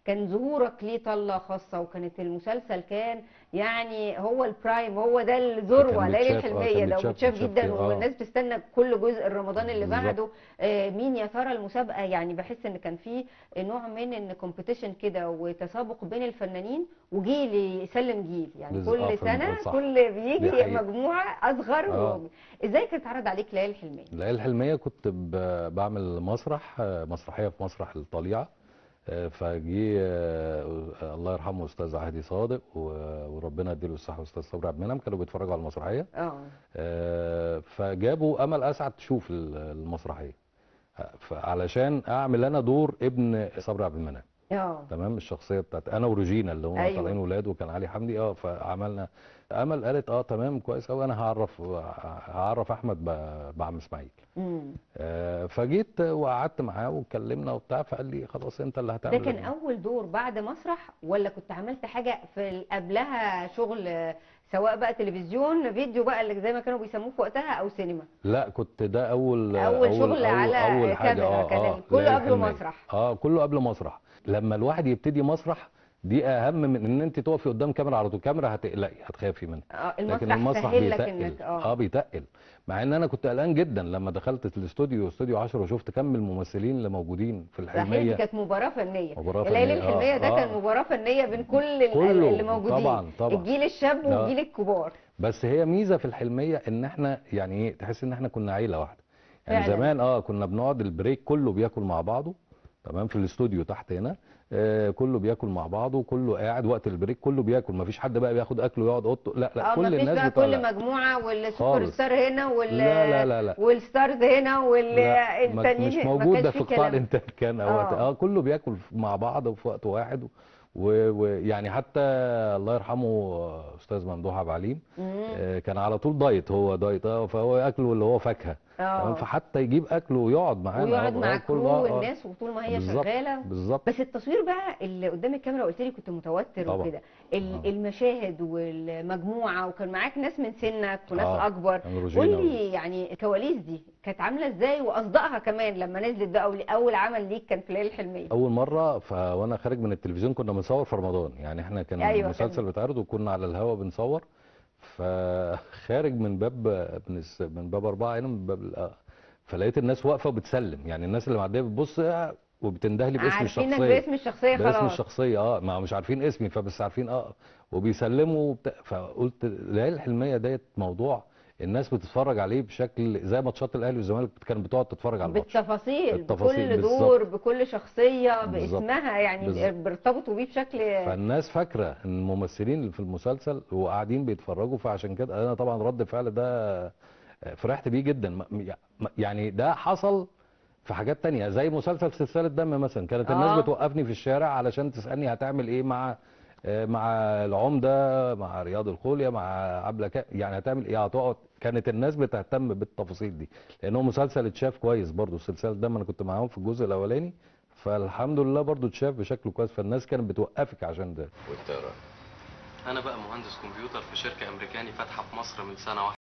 كان ظهورك ليه طله خاصة، وكانت المسلسل كان يعني هو ال prime، هو ده الذروة ليالي الحلميه ده، ومتشاف جدا والناس بتستنى كل جزء رمضان اللي بعده. مين يا ترى المسابقة؟ يعني بحس ان كان في نوع من ان competition كده وتسابق بين الفنانين، وجيل يسلم جيل يعني كل سنة كل بيجي مجموعة اصغر. ازاي كانت اتعرض عليك ليالي الحلميه؟ ليالي الحلميه كنت بعمل مسرحية في مسرح الطليعة، فجي الله يرحمه استاذ عهدي صادق وربنا يديله الصحة استاذ صبري عبد المنعم، كانوا بيتفرجوا على المسرحية. فجابوا امل اسعد تشوف المسرحية، علشان اعمل انا دور ابن صبري عبد المنعم. تمام، الشخصية بتاعت انا وروجينا اللي هم طالعين ولاد، وكان علي حمدي. فعملنا، امل قالت تمام كويس قوي، انا هعرف احمد بعم اسماعيل. فجيت وقعدت معاه واتكلمنا وبتاع، فقال لي خلاص انت اللي هتعمل. ده كان اول دور بعد مسرح، ولا كنت عملت حاجة في قبلها شغل، سواء بقى تلفزيون فيديو بقى اللي زي ما كانوا بيسموه في وقتها، او سينما؟ لا، كنت ده اول شغل على أول حاجة. كاميرا. كان كله قبل مسرح. كله قبل مسرح. لما الواحد يبتدي مسرح دي اهم من ان انت تقفي قدام كاميرا على طول، كاميرا هتقلقي هتخافي منها. لكن المسرح بيتقل. بيتقل. مع ان انا كنت قلقان جدا لما دخلت الاستوديو، استوديو 10، وشفت كم الممثلين اللي موجودين في الحلميه. صحيح، دي كانت مباراة فنية. ليالي الحلميه ده كان مباراة فنية بين كل اللي موجودين. طبعا طبعا، الجيل الشاب والجيل الكبار. بس هي ميزة في الحلميه ان احنا يعني ايه، تحس ان احنا كنا عيله واحدة يعني. فعلا. زمان كنا بنقعد ال break كله بياكل مع بعضه، تمام، في الاستوديو تحت هنا، كله بياكل مع بعضه، كله قاعد وقت ال break كله بياكل، مفيش حد بقى بياخد اكله ويقعد اوضته، لا لا، كل الناس بقى كل مجموعة، وال super star هنا لا لا لا لا، وال stars هنا والتانيين، مش موجود ده في قطاع الانتاج كان وقت. كله بياكل مع بعض في وقت واحد، ويعني حتى الله يرحمه استاذ ممدوح عبد العليم كان على طول diet، هو diet، فهو اكله اللي هو فاكهة، تمام، فحتى يجيب اكله ويقعد معانا، ويقعد مع crew والناس، وطول ما هي شغالة. بالظبط. بس التصوير بقى اللي قدام الكاميرا قلت لي كنت متوتر وكده، المشاهد والمجموعة، وكان معاك ناس من سنك وناس اكبر. قول لي يعني الكواليس دي كانت عامله ازاي، واصدقها كمان لما نزلت بقى اول عمل ليك كان في ليالي الحلميه؟ اول مرة وانا خارج من التلفزيون كنا بنصور في رمضان، يعني احنا كان المسلسل بيتعرض وكنا على الهوا بنصور، فخارج من باب من باب 4 هنا، من باب، فلقيت الناس واقفة وبتسلم، يعني الناس اللي معدية بتبص وبتنده لي باسم الشخصية، عارفينك باسم الشخصية، خلاص باسم الشخصية، ما مش عارفين اسمي فبس عارفين وبيسلموا فقلت ليالي الحلميه ديت موضوع الناس بتتفرج عليه بشكل زي ماتشات الاهلي والزمالك كانت بتقعد تتفرج على الماتش بالتفاصيل، بكل دور، بكل شخصية باسمها، يعني بيرتبطوا بيه بشكل، فالناس فاكره ان الممثلين اللي في المسلسل وقاعدين بيتفرجوا، فعشان كده انا طبعا رد فعل ده فرحت بيه جدا. يعني ده حصل في حاجات تانية زي مسلسل سلسلة دم مثلا، كانت الناس بتوقفني في الشارع علشان تسالني هتعمل ايه مع العمدة، مع رياض الخوليا، مع عبله، يعني هتعمل ايه، هتقعد. كانت الناس بتهتم بالتفاصيل دي لانه مسلسل اتشاف كويس برضو. السلسلة ده انا كنت معاهم في الجزء الاولاني، فالحمد لله برضو اتشاف بشكل كويس، فالناس كانت بتوقفك عشان ده. وانت يا راجل؟ انا بقى مهندس كمبيوتر في شركة امريكاني فاتحة في مصر من سنة واحدة.